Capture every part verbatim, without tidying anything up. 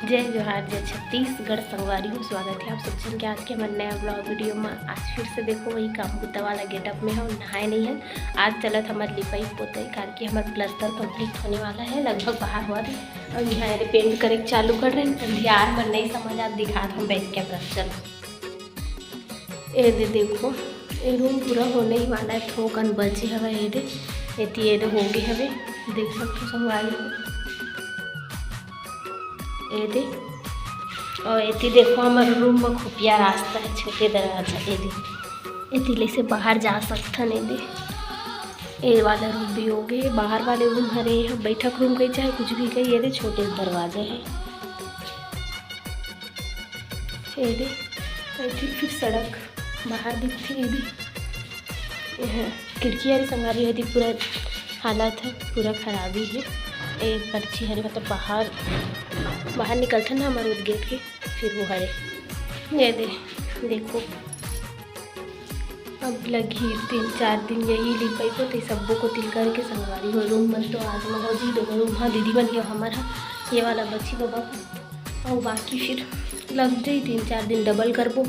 जय जोहार, जय छत्तीसगढ़ संगवारी हो, स्वागत है आप सब झन के आज के हमर नया vlog video में। आज फिर से देखो वही काम बुता वाला getup में हो, नहाए नहीं है। आज चलत हमर लिपाई पोताई, कारण कि हमर प्लस्तर complete होने वाला है, लगभग बाहर हुआ थी। और यहाँ ये पेंट करे के चालू कर रहे हैं, अंधियार में नहीं समझ आ, दिखा हम back camera। चलो, ए दे देखो, ये रूम पूरा होने ही वाला है, थोकन बचे हवे। ये दे, एती ये दे हो गए हवे, देख सकते हो संगवारी हो। ए दे, और एती देखो हमारे रूम में खुफिया रास्ता है, छोटे दरवाजा। ए दे, एती ले से बाहर जा सकथन। ए दे, ए वाला रूम भी हो गए, बाहर वाले रूम हरे, बैठक रूम कही चाहे कुछ भी कही। ये दे छोटे दरवाजा है। ये दे, ये फिर, फिर सड़क बाहर दिखती है। ये दे, ये है खिड़की हरे संगवारी, ये दे पूरा हालत है, पूरा खराबी है। एक पर्ची हरे, मतलब बाहर, बाहर निकलथन ना हमारे गेट के, फिर वो हरे। ये दे, देखो, अब लगी तीन चार दिन यही लिपाई पोताई, सबो को तिल करके संगवारी हो। रूम मन तो आज में हो जी, दोनों रूम, हाँ दीदी मन के, हमर हा ये वाला बची बाबा, और बाकी फिर लग जाई तीन चार दिन, डबल करबो,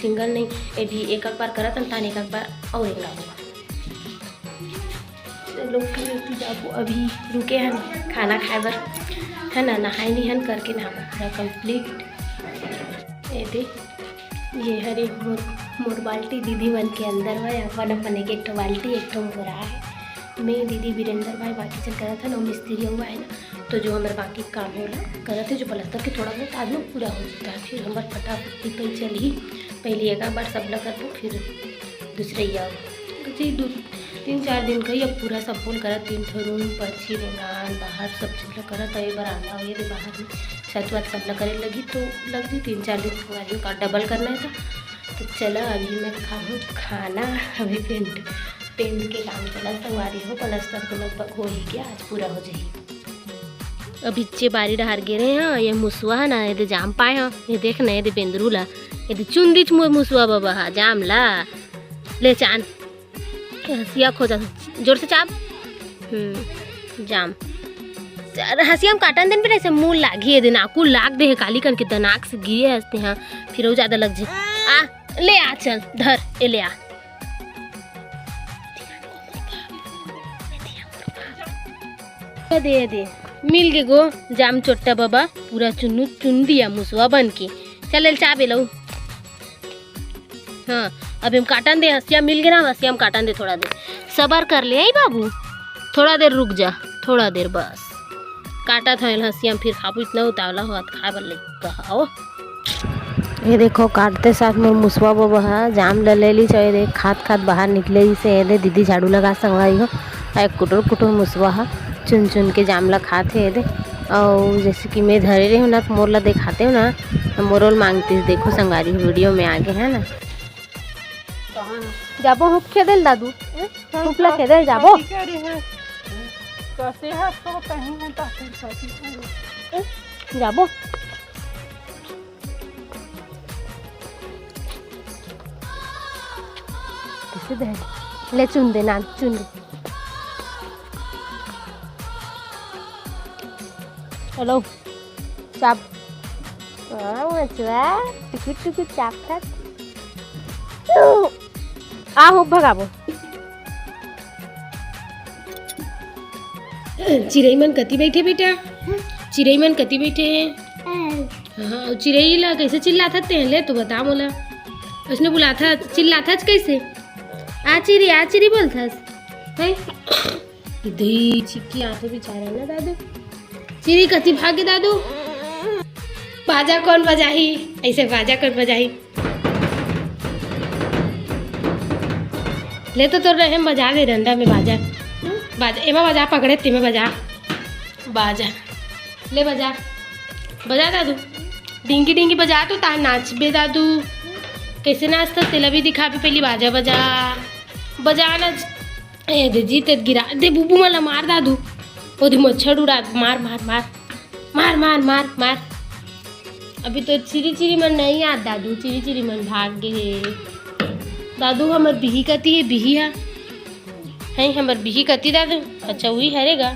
सिंगल नहीं। ये भी एक एक बार करत हन, तान एक एक बार और एक लागो। चलो फिर एती जाबो, अभी रुके हन खाना खाए बर, है ना, नहाए नहीं हन, करके नहाबो पूरा complete। ये दे, ये हरे मोर, मोर बाल्टी दीदी मन के अंदर में, अपन अपन एक एक ठो बाल्टी, एक ठो मोरा है। मैं दीदी वीरेंद्र भाई बाकी चल करत हन, और मिस्त्री हुआ है ना, तो जो हमारे बाकी काम होला करत है, जो प्लस्तर के थोड़ा बहुत आज में पूरा हो जाता है, फिर हमारे फटाफट निकल चल ही। पहले एक बार सब ला करबो, फिर दूसरे ही आओ जी। दो तीन चार दिन का ही अब पूरा सब बोल करत, तीन ठो रूम, पर्ची, रेंगान, बाहर सब चीज ला करत है, बरामदा हो ये दे, बाहर में छत वत सब ला करे लगी, तो लग जी तीन चार दिन संगवारी हो, का डबल करना है तो। तो चला अभी मैं खाऊँ खाना, अभी पेंट, पेंट के काम चला संगवारी हो, प्लस्तर तो लगभग हो ही गया, आज पूरा हो जाही। अभी चे बारी डहार गे रहे हैं, ये मुसवा है ना, ये दे जाम पाए हैं, ये देख ना, ये दे बेंदरू ला, ये दे चुन दीच मोर मुसवा बाबा हा जाम ला, ले चान। ये हसिया खो जा, जोर से चाप। हम्म, जाम। अरे हसिया हम काटन दिन पे ऐसे मुंह लागी है दिन, आकू लाग दे है काली कन के दनाक से गिरे हंसते हैं, फिर वो ज्यादा लग जे। आ, ले आ, चल, धर, ए ले आ। दे, दे, मिल गे गो जाम चोट्टा बाबा, पूरा चुन्नू चुन दिया मुसवा बन के। चल, ले चाबे लऊ। हाँ, अभी हम काटन दे, हसिया मिल गे ना, हसिया हम काटन दे थोड़ा देर। सबर कर ले, आई बाबू, थोड़ा देर रुक जा, थोड़ा देर बस। काटत हन हसिया, हम फिर खाबू, इतना उतावला होत खाए बर लइका हव। ये देखो, काटते साथ मोर मुसवा बबा ह जाम ल ले ली, चाहे देख, खात खात बाहर निकले ही से, ये दे दीदी झाड़ू लगा संगवारी हो, आ एक कुटुर कुटुर मुसवा ह चुन चुन के जाम ल खात हे, ये दे। अउ जैसे कि मैं धरे रही हूँ ना, तो मोर ला दिखाते हो ना, तो मोर ओल मांगती, देखो संगवारी हो, वीडियो में आगे है ना। जाबो हुप खेदे ल दादू, हुप ला खेदे ल जाबो। कसे ह तो कहीं है तो फिर कसी करे। जाबो। कसे दे? ले चुन दे ना, चुन दे। चलो, चाप। हाँ, मचुआ, टुकुर टुकुर चाप कर। आ, हुप भगाबो। चिरई मन कति बैठे बेटा? चिरई मन कति बैठे हैं? हाँ, अउ चिरई ला कैसे चिल्लाथस तें? ले तो बता मोला। उसने बुलाथस, चिल्लाथस कैसे? आ चिरी, आ चिरी बोलथस। हैं? दई छिक्की आथे बेचारा ना दादू। चिरी कति भागे दादू? बाजा कौन बजाही? ऐसे बाजा कौन बजाही? ले तो तोर रहे बजा दे डंडा में बाजा। बाजा, एमा बजा, पकड़े तेमे बजा। बाजा। ले बजा। बजा दादू। डिंगी डिंगी बजा तो ता नाचबे दादू। कैसे नाचता तेला भी दिखाबे पहली बाजा बजा। बजा ना। ए दे जी, ते गिरा दे बुबू मला मार दादू। ओ दे मच्छर उड़ा, मार, मार, मार। मार, मार, मार, मार। अभी तो चिरी चिरी मन नहीं आत दादू, चिरी चिरी मन भाग गे हे। दादू हमर बिही कति हे, बिही हा। हैं, हमर बिही कति दादू? अच्छा, हुई हरे गा।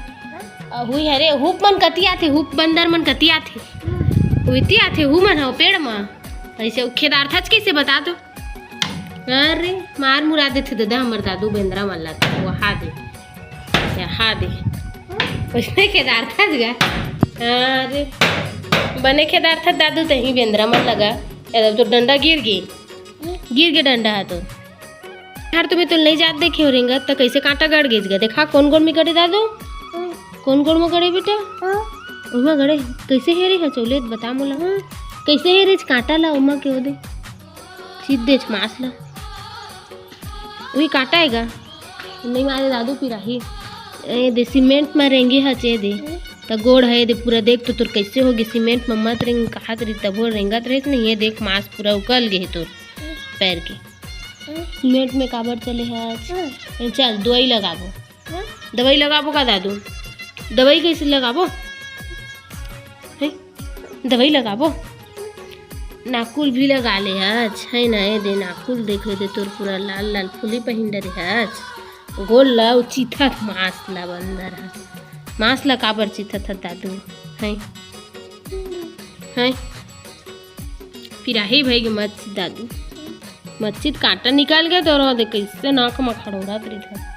अ, हुई हरे, हुप मन कति आथे, हुप बंदर मन कति आथे। उइती आथे हु मन ह पेड़ म। अइसे खेदारथच कइसे बता तो। अरे मार मुरा देथे ददा हमर दादू बेंदरा मन ला तो। वहा दे, यहाँ दे। उसने खेदारथच गा। अरे बने खेदारथच दादू तही बेंदरा मन लगा। ए तो डंडा गिर गे, गिर गे डंडा ह तो। यार तुम्हें तो नहीं जात देखे हो रेंगत त कइसे कांटा गड़ गेज गा। देखा कोन गोड़ में गड़े दादू, कोन गोड़ में गड़े बेटा? उमा गड़े। कइसे हे रे हचौले बता मोला। कइसे हे रे कांटा ला उमा के ओदे। सीध देच मास ला। उही कांटा हे गा। नहीं मारे दादू पिराही। ए दे सीमेंट म रेंगे हच ए दे। त गोड़ हे दे पूरा देख तो तोर कइसे होगे सीमेंट म मत रेंग कहत रही तभो रेंगत रहिस नहीं। ये देख मास पूरा उकल गे हे तोर पैर के। सीमेंट में काबर चले हच? ए चल दवाई लगाबो। दवाई लगाबो का दादू? दवाई कइसे लगाबो? हैं? दवाई लगाबो। नाकुल भी लगा ले हच, है ना? ए दे नाकुल देखे दे तोर पूरा लाल लाल फूली पहिन डरे हच। गोल ला उ चीथत मास ला बंदर ह। मास ला काबर चीथत ह दादू? हैं? हैं? पिराही भई गे मत दादू। मत चीथ कांटा निकल गे तोर दे कइसे नाक म खड़ोरत रहिथे।